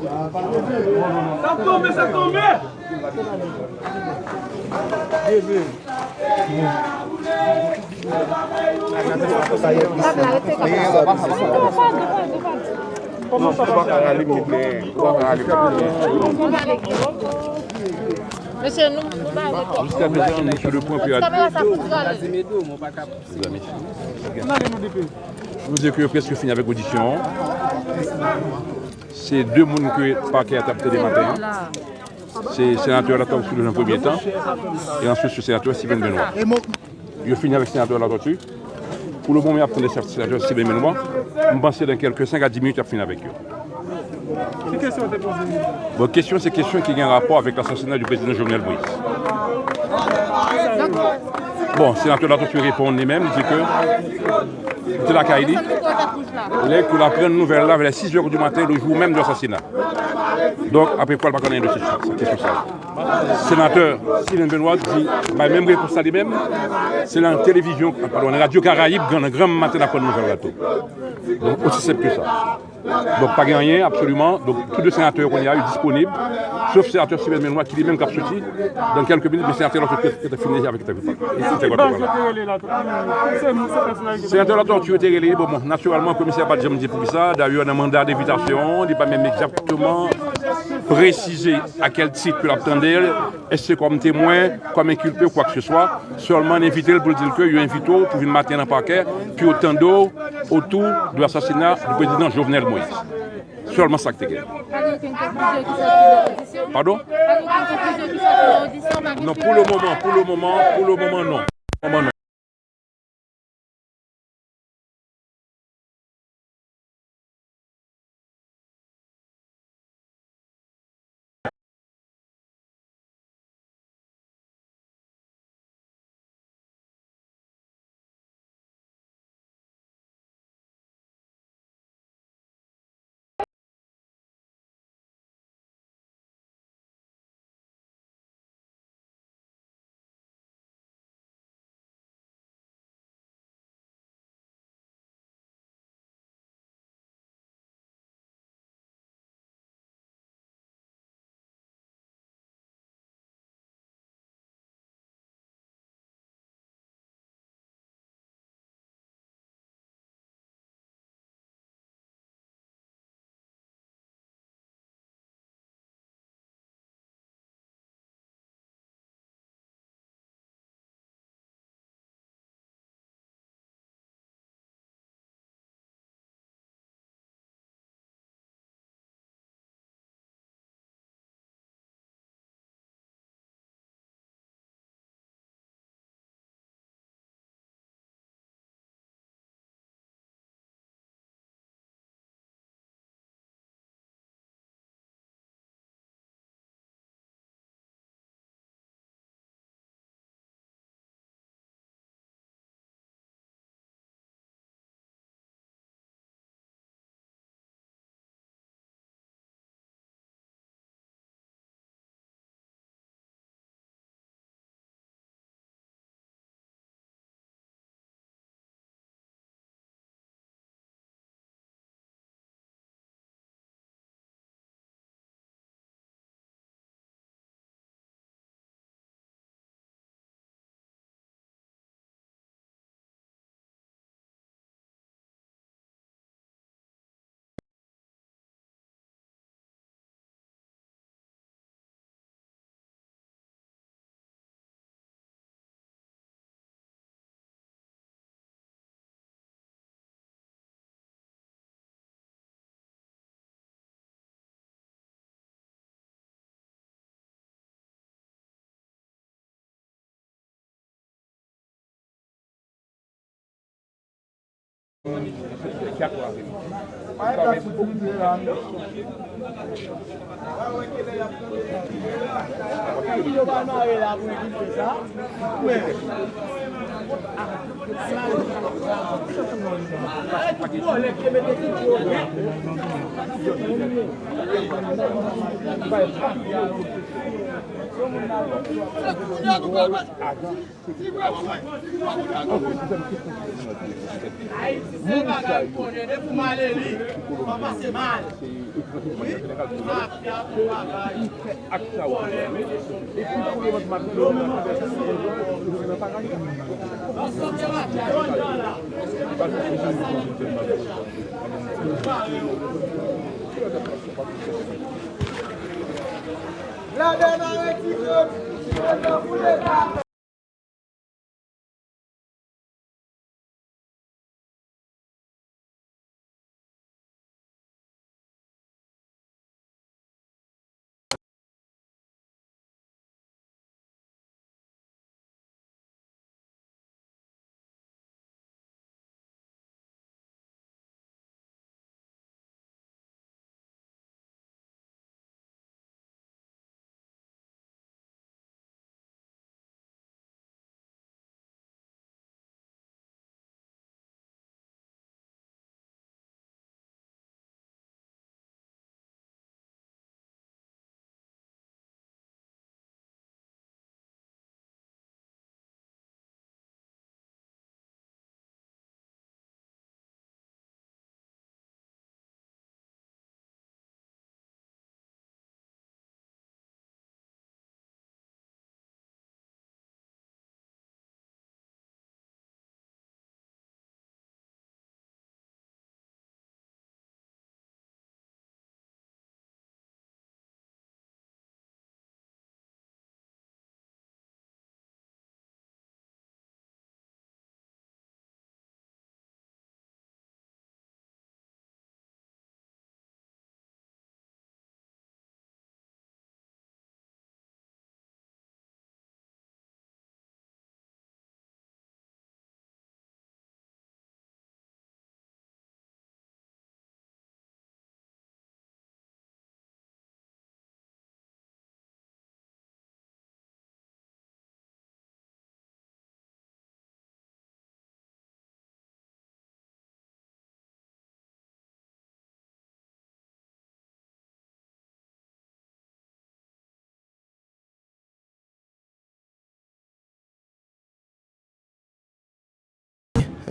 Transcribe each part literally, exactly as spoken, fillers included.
Sa tonbe, sa tonbe! Mesye, nou, nou bay repo. Kamera sa pou tirale. Mezanmi. Nou di ke yo prèske fini avèk odisyon an. Se de moun ke pakè a t ap tande maten an. Se senatè Latortue nan premye tan, e answit se senatè Steven Benoît. Yo fini avèk senatè Latortue. Pou le moman, y ap tande senatè Steven Benoît. M panse nan kèlke senk a dis minit, y ap fini avèk yo. Ki kesyon w te poze? Bon, kesyon, se kesyon ki gen rapò avèk lasasina di prezidan Jovenel Moïse. Bon, senatè Latortue reponn li menm, li di ke li te lakay li. Lè ke l aprann nouvèl la, vè sis è di maten, le jou menm de lasasina. Donk, apre kwa, l pa konn anyen de kesyon sa. Senatè Steven Benoît di, bay menm repons la li menm, se nan televizyon, padon, nan Radyo Karayib, gran, nan gran maten, n aprann nouvèl la tou. Donk, osi senp ke sa. Donk, pa gen anyen, absoliman. Donk, tou de senatè yo kounye a, yo disponib, sof senatè Steven Benoît, ki li menm k ap soti nan kèlke minit, men senatè Latortue te fini deja avèk entèvyou. Senatè Latortue te rele, bon, bon, natirèlman, komisè a pa t janm di poukisa. Dayè, nan manda envitasyon an, li pa menm egzakteman presize a kèl tit ke l ap tande l, èske kòm temwen, kòm enkilpe ou kwakeseswa. Sèlman, n envite l pou l di l ke yo envite w pou vin maten nan pakè, pou yo tande w otou de lasasina di prezidan Jovenel Moïse. Sèlman sa k te gen. Pa gen okenn konklizyon ki sòti nan odisyon? Padon? Pa gen okenn konklizyon ki sòti nan odisyon? Non, pou le moman, pou le moman, pou le moman, non. Moman, non. Ayiti se bagay konnen, depi w mal eli, w ap pase mal. Wi, mafya pou bagay.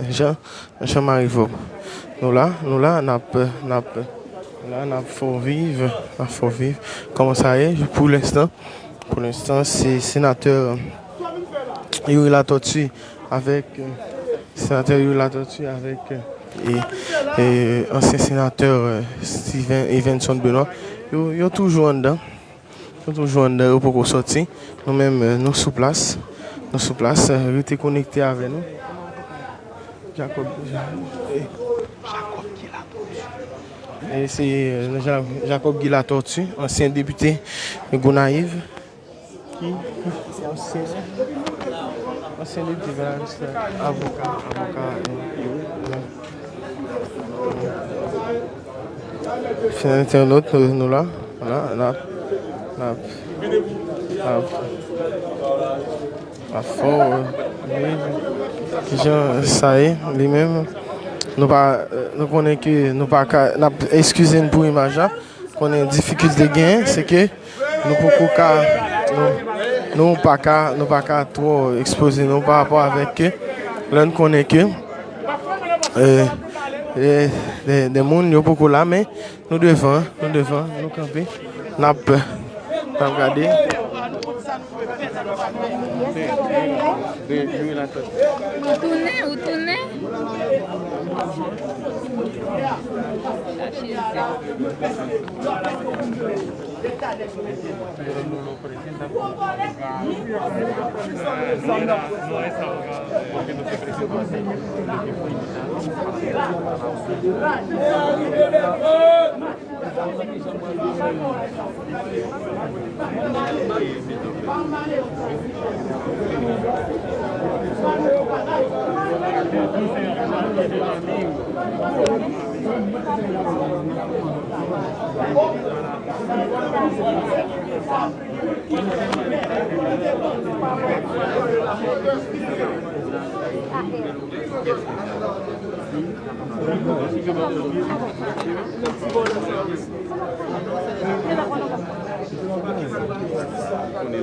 Jan, Jean Marie Vob. Nou la, nou la, n ap, n ap, la, n ap fè w viv, n ap fè w viv. Kòman sa ye? Pou lenstan, pou lenstan, se senatè Youri Latortue avèk, euh, senatè Youri Latortue avèk, euh, e, e ansyen senatè, euh, Steven, Evenson Benoît. Yo, yo toujou anndan. Yo toujou anndan, yo poko sòti. Nou menm, euh, nou sou plas. Nou sou plas, euh, rete konekte avè nou. Jacob, e, Jacob Guy Latortue. E se, euh, Ja-, Jacob Guy Latortue, ansyen depite Gonayiv, ki, ki, se ansyen, ansyen depite Gonayiv, se avoka, avoka, euh, Fidèl entènot, nou, nou la, la, n ap, n ap, n ap, n ap fè w viv kijan sa ye, li menm. Nou pa, nou konnen ke nou pa ka, n ap eskize n pou imaj la. Konnen difikilte genyen, se ke nou poko ka, nou, nou pa ka, nou pa ka twò ekspoze nou pa rapò avèk ke lè n konnen ke, euh, euh, de, de moun yo poko la, men nou devan, nou devan, nou kanpe, n ap, n ap gade. Ou tounen, ou tounen. N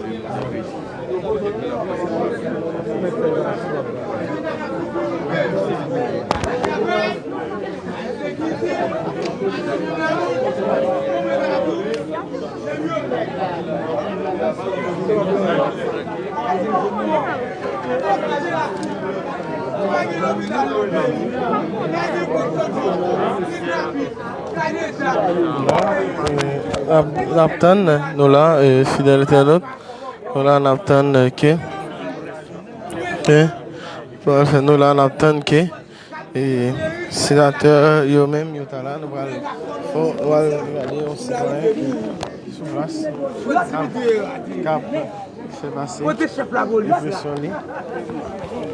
ap, n ap tann, nou la, e, fidèl entènot. Nou la, n ap tann, e, ke, ke, nou la, n ap tann ke, e, senatè yo menm, yo ta la, nou pral, nou pral gade yon sitwayen ki sou plas, k ap, k ap fè pase enpresyon li.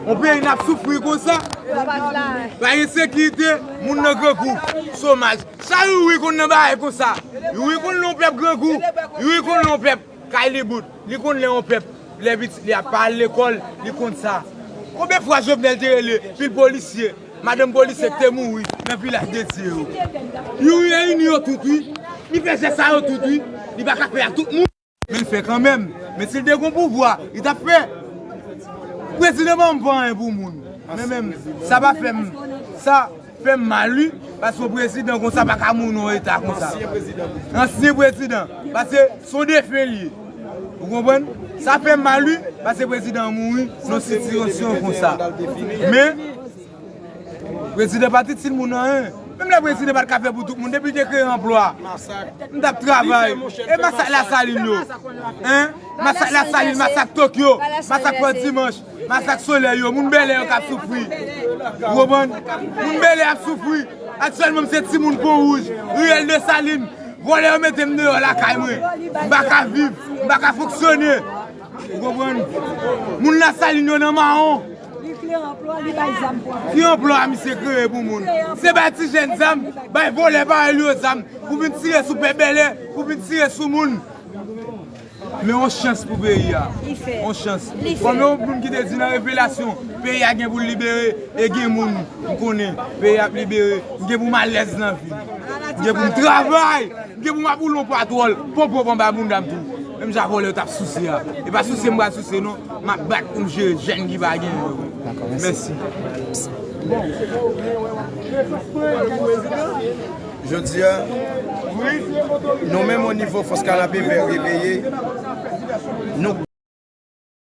Yon peyi n ap soufri konsa. Pa gen sekirite, moun nan grangou, chomaj. Sa Youri konn nan bagay konsa. Youri konn lè yon pèp grangou. Youri konn lè yon pèp kay li bout. Li konn lè yon pèp, lè pitit li ap pa al lekòl, li konn sa. Konbyen fwa Jovenel te rele pil polisye, madanm polisye ki te mouri nan Vilaj de Dye yo? Youri reyini yo tout, wi. Li fè jès sa yo tout, wi. Li pa ka fè ak tout moun. Men l fè kanmenm. Men si l te gon pouvwa, li t ap fè. Prezidan pa m fè anyen pou moun. Men menm, sa pa fè m, sa fè m mal, wi. Paske yon prezidan konsa pa ka mouri nan yon eta konsa. Ansyen prezidan. Paske se yon defen li ye. Ou konprann? Sa fè m mal, wi. Paske prezidan an mouri nan yon sitiyasyon konsa. Men, prezidan pa t itil moun anyen. Menm lè prezidan pa t ka fè pou tout moun, depi l te kreye anplwa, m t ap travay. E masak Lasalin yo? Hein? Masak Lasalin, masak Tokyo, masak Fò Dimanch, masak Solèy yo, moun Bèlè yo k ap soufri. Ou konprann? Moun Bèlè ap soufri. Aktyèlman, m se timoun Pon Wouj, riyèl Desalin. Vòlè yo mete m deyò lakay mwen. M pa ka viv, m pa ka fonksyone. Ou konprann? Moun Lasalin yo nan mawon. Li kreye anplwa, li bay zam pou anplwa. Ki anplwa misye kreye pou moun? Se bay ti jèn zam, bay vòlè parèy li yo zam, pou vin tire sou pèp Bèlè, pou vin tire sou moun. Men yon chans pou peyi a. Li fè. Yon chans. Li fè. Kòm yon moun ki te di nan revelasyon, peyi a gen pou l libere, e gen moun m konnen, peyi a ap libere, m gen pou m alèz nan vi m. M gen pou m travay. M gen pou m ap woule yon patwòl, pon pwòp anba bounda m tou. Menm jan vòlè yo t ap souse a. E pa souse m pral souse non. M ap bat pou m jere jèn ki pa genyen yo. Dakò, mèsi. Mèsi. Jodi a, nou menm o nivo Fòs Kanapevè Reveye, nou